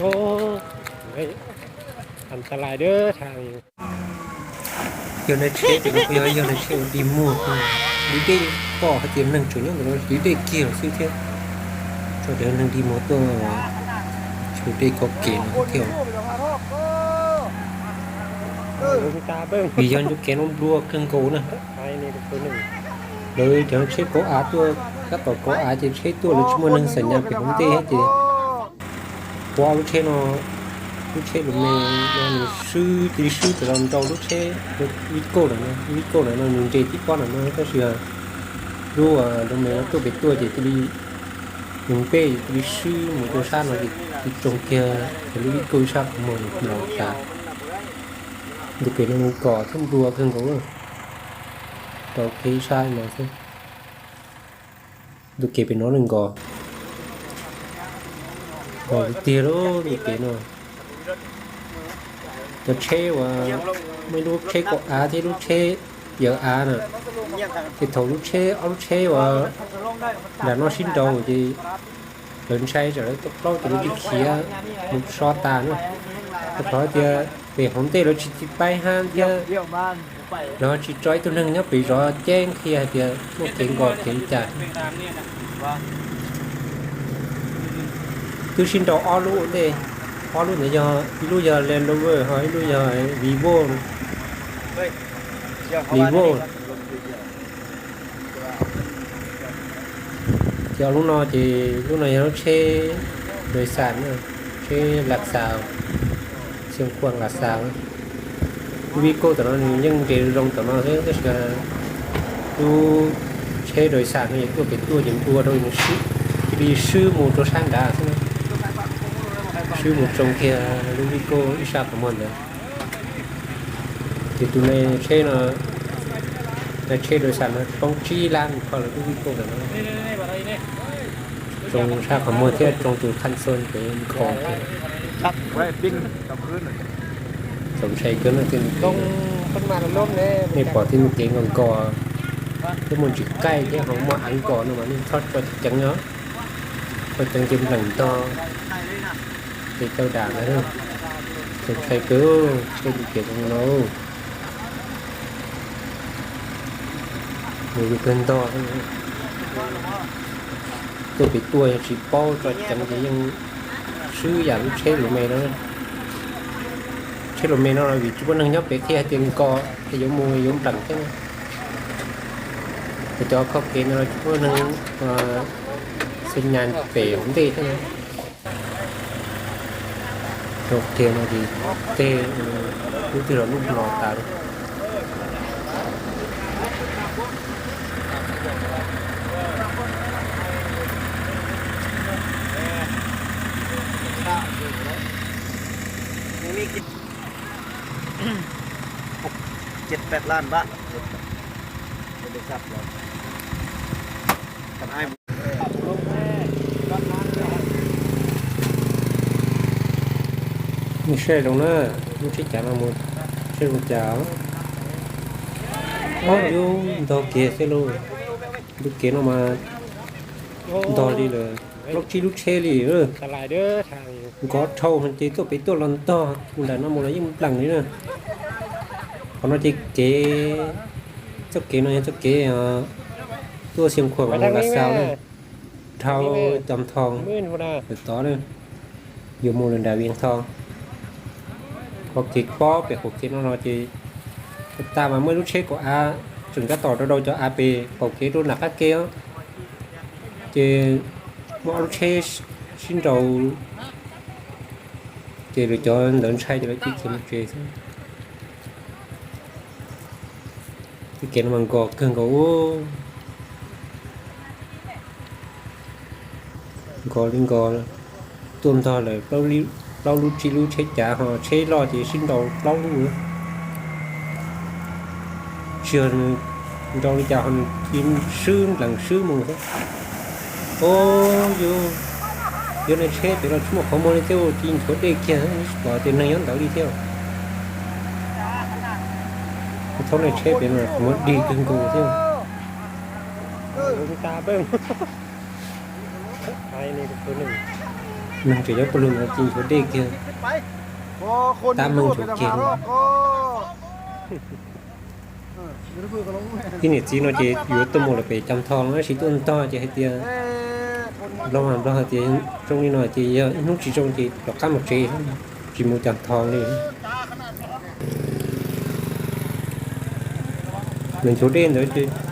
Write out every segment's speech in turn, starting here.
Yog neeg tsheb ces nws kuj yog yog neeg tsheb uas dig muag, dig dej, pom hais tias neeg tseem nyob ntawm no dig dej kiag lawm xwb thiab. Tso cov neeg dig muag tuaj tshu dej kav kev no thiab. Vim yog ncua kev no nplua kawg nkaus na. Lawv cov tsheb kauv av tuaj, tab tom kauv av ces tsheb tuaj lawv tsis muaj neeg xam nyas pem hauv ntej thiab ces ua lub tsheb no, lub tsheb lus me no nws swb cia li swb tas los nrau lub tsheb, lub vij kauj ntawm no, lub vij kauj ntawm no nws nres tib pob ntawm no tab sis lub lus me no tuaj pem tuaj ces cia li nws npej cia li swb mus rau sab no ces cia li tsoo kiag lub vij kauj ib sab qhov muag los tas. Ntu kev no nkos thiab nplua kawg nkaus, rau kiag ib sab no xwb. Ntu kev pem no nkos, nkos tiag tiag lub ntu kev no. Cov tsheb uas muaj ib lub tsheb kauv av thiab lub tsheb yawm av na, ces thaum lub tsheb, ob lub tsheb uas nram no sib nraus ces lawv ntshai tsam lawv tau plaub ces lawv cia li khiav mus so tas na. Rau qhov tias pem hauv ntej lawv tsis tiv paib hab thiab, lawv ho tsis tso ib tug neeg nyob pem zov ceb qhia hais tias muaj kev nkos kev li cas. Twb sib nrau ob lub ua ntej, ob lub ntawd yog ib lub yog Land Rover ho ib lub yog Vivo, Vivo. Ces ob lub no ces lub no yog lub tsheb dois xas, tsheb lam xas, xyoo khuam lam xas. Lub vij kauj tom no nws yeej nres zoo tom no xwb tab sis lub tsheb dois xas no ces tuaj pem tuaj ces nplua rau nws cia li swb mus rau sab nrad xwb, swb mus tsoo kiag lub vij kauj ib sab qhov muag ntawd. Ces tus me tsheb no, tsheb dois xas no poob tsib lab kho lawv lub vij kauj ntawd no. Tsoo sab qhov muag thiab tsoo tus kham xo pem nkhaus. Txaus ntshai kawg no, nej pom tej ntu kev nkos nkos, twb muaj ntsis qaij thiab ho muaj av nkos no mas nej txhob tso ceev os. Tso ceev ces npleem ntog ces tau dam ntag. Txaus ntshai kawg tej ntu kev zoo no. Mus yus kawg ntog, tuaj pem tuaj yog tsis paub tso ceev ces yeej swb yam lub tsheb lus me no. Tsheb lus me no vim tsis muaj neeg nyob pem qhia hais tias nkos es yuav mus yuav npleem thiab na. Ces cov kho kev no los tsis muaj neeg xeeb nyas pem hauv ntej thiab na. Rau qhia no ces tej lub twg los lub no tas li. Nej saib zoo na, lub tsheb cav no mus saib zoo cas. Ob yub ntog kiag xwb lauj. Ntu kev no mas ntog li lawm plaub tsib lub tsheb li. Nkos dhau ces tuaj pem tuaj los ntog, mus nram no mus los yeej npleem li na. Qhov no ces kev, txoj kev no yog txoj kev tuaj Xeev Khuam mus Las Xaus na, dhau Cos Thoo lawm tod na, yuav mus lawm nram Vias Thoo. Qhov kev pob pem qaum kev no no ces tas mas muaj ib lub tsheb kaum av tseem tab tom rau rau cov av pem qaum kev rau nram qab kev os. Ces muaj ob lub tsheb sib nraus, ces lawv cov ntawd ntshai ces lawv cia li khiav mus tsev xwb. Tej kev no mas nkos kawg nkaus. Nkos li nkos, tuaj ntog lawm plaub lub tsib lub tsheb cav ho tsheb loj ces sib nraus plaub lub. Tsis yog nws nraus li cas ho nws cia li swb npleem swb mus xwb. Au, yus, yus niag tsheb pem los tsis muaj qhov muag li thiab, cia li nchuav dej kiag, tsis pom tias neeg nyob ntawd li thiab. Thaum niag tsheb pem no qhov muag dig kawg nkaus thiab. Neeg tseem nyob puag lug no ces nchuav dej kiag, tab meeg nchuav kiag. Ib niam txiv no ces yuav tuaj mus lawm pem Cov Nthos no, tab sis tuaj ntog ces hais tias, Nplog mas Nplog hais tias zoo li no ces yog ib hnub tsis zoo ces rov qab mus tsev, tsis mus Cov Nthos li. Nws nchuav dej ntawd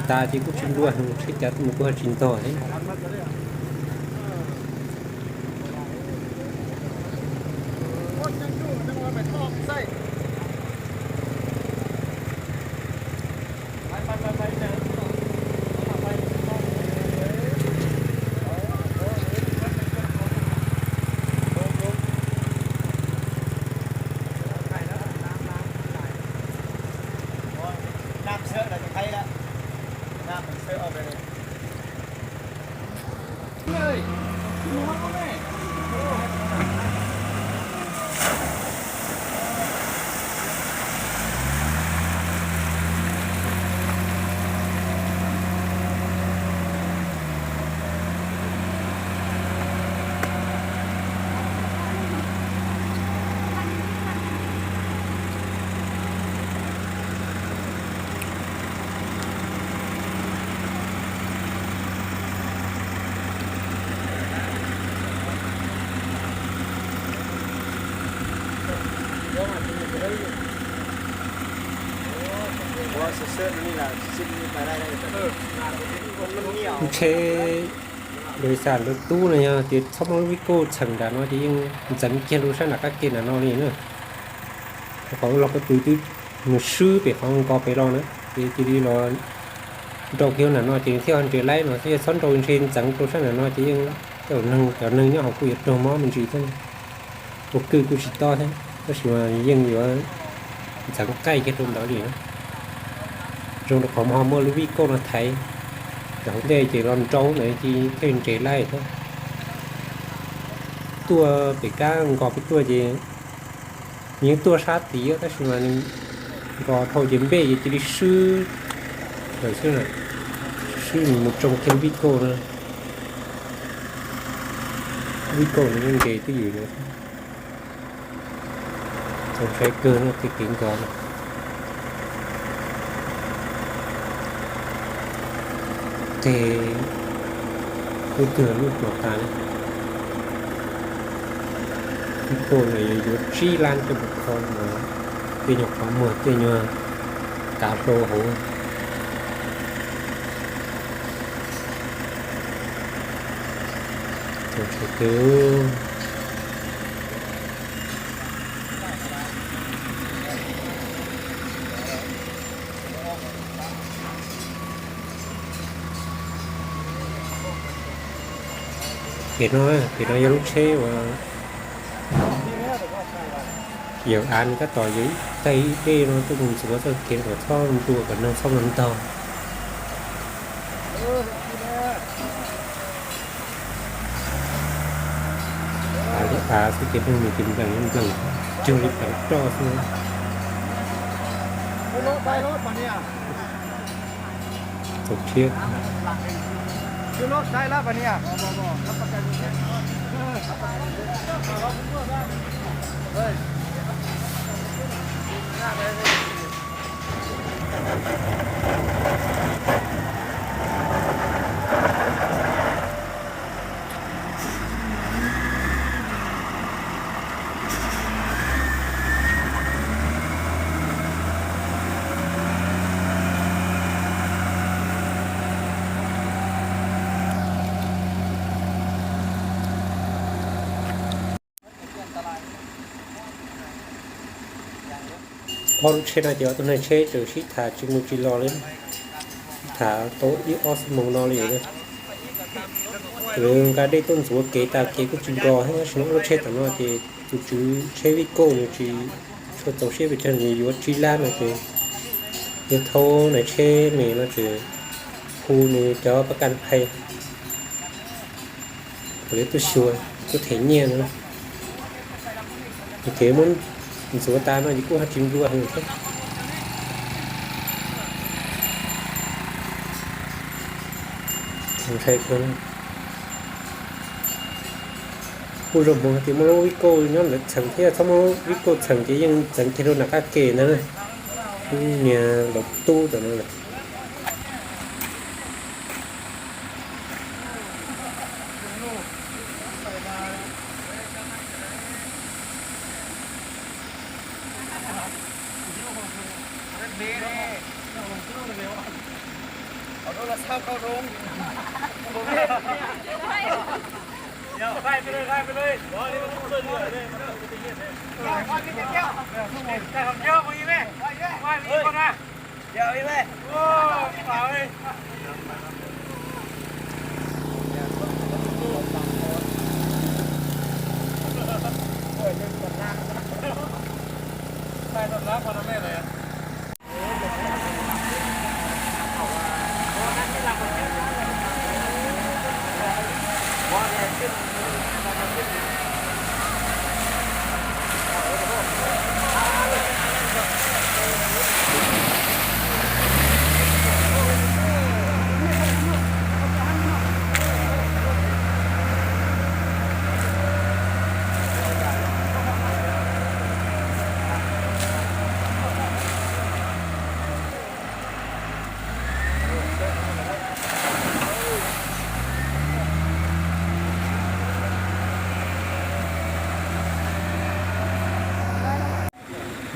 tas ces kuj tsis nplua, tsheb cav tuaj mus kuj ho tsis ntog thiab. Lub tsheb, lub xab lub tub no yog tias txhob muaj lub vij kauj txheem nram no ces yeej ntxeev kiag rau sab nram qab ke nram no li na. Rau qhov loj ko tw twb nws swb pem qhov nkos pem los na, ces cia li los nrau kiag nram no ces nws thiaj nres laib no xwb, yog txhob nrau ntshe ntxeev rau sab nram no ces yeej cov neeg, cov neeg nyob hauv kuj yuav raug mob me ntsis thiab, ua kwj kuj tsis tob thiab, tab sis mas yeej yuav ntxeev qaij kiag rau ntawd li. Zoo rau qhov ho muaj lub vij kauj no thaiv rau hauv ntej ces los nrau ntawd ces thiaj nres laib thiab. Tuaj pem kab nkos pem tuaj ces yeej tuaj sab tid tab sis mas nkos dhau ces npej ces cia li swb lawm xwb, swb mus tsoo kiag lub vij kauj no. Vij kauj no yeej nres twj ywm no. Txaus ntshai kawg no tej kev nkos no. Tej lub twg lub tuag tas li. Vij kauj no yuav tsib lab coj mus kho, tej nyuag qhov muag tej nyuag kav hlau hauv. Txaus ntshai kawg. Pem no, pem no yog lub tsheb uas yawm av nws tab tom yawm ib taig ib dej no tuaj mus ntxuav txoj kev kom txhob nplua kom neeg txhob los ntog. Av li av xwb ces neeg nws ces nplees nplees cuag li pleev roj xwb. Txaus siab. Ob lub tsheb no ces ob tug neeg tsheb tseem sib tham tsis mus tsis los li. Tham tau ib ob xuab moos no li. Lawv nqa dej tuaj ntxuav kev tas kev kuj tsis nrog thiab, tab sis no ob lub tsheb tom no ces tus tswv tsheb vij kauj nws tsis tshua txaus siab pes tsawg, nws yuav tsib lab no ces yog thauj nws tsheb me no ces hu nws cov pab kaj phais kom lawv tuaj xyuas, tuaj them nyiaj no. Ces muab ntxuav tas no ces kuj ho tsis nplua heev thiab. Ntshai kawg. Kuj zoo hmoov hais tias muaj lub vij kauj nyob ntawd txheem thiab, txhob muaj lub vij kauj txheem ces yeej txeev kiag rau nram qab ke ntag na. Niag laus tub tam no lawm.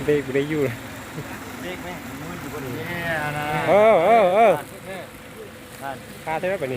Npe kuv de yus. Qab thiab pem ni.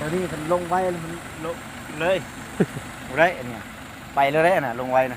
Lawv ni loo vai lawm, pais lawm na, loo vai na.